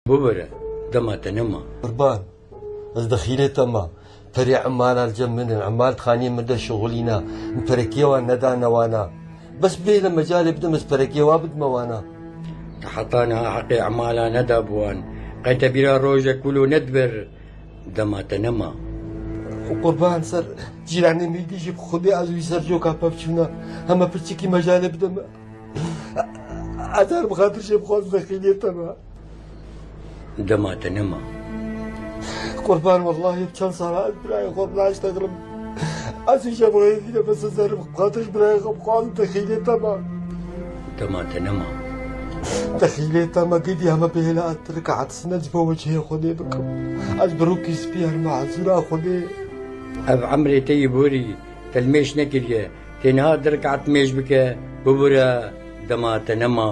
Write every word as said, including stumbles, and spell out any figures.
Bibire, dema te nema. Qurban, ez dexîlê te ma. Perê emala li cem min in, emal di xaniyê min de şixulîna. Min perekê wan nedane wana. Bes bêle mecalê bidim, ez perekê wa bidime wana. Te heta niha heqê emala nedabû wan. Qey te bîra rojek wilo nedibir, dema te nema. Qurban ser cîranê min dî jî bi Xwedê ez wî ser coka pevçûna. Heme pirçikî mecalê bide min. Ezer bi xatir jê bixwazim dexîlê te me. Dema te nema. Qurban, wellahî bi çend sala ez birayê xwe bi naştexilim. Ez wî jê bixwazim dîne bes ezer bi xatir ji birayê xwe bixwazim dexîlê te me. Dema te nema. Dexîlê te me gidî heme bihêle ez tu rikaet sinet ji bo wecihê Xwedê bikim. Ez bi rûkî spî herme hezûra Xwedê. Ev emrê te yî borî, te li mêj nekiriye. Tê niha di rikaet mêj bike, bibire, dema te nema.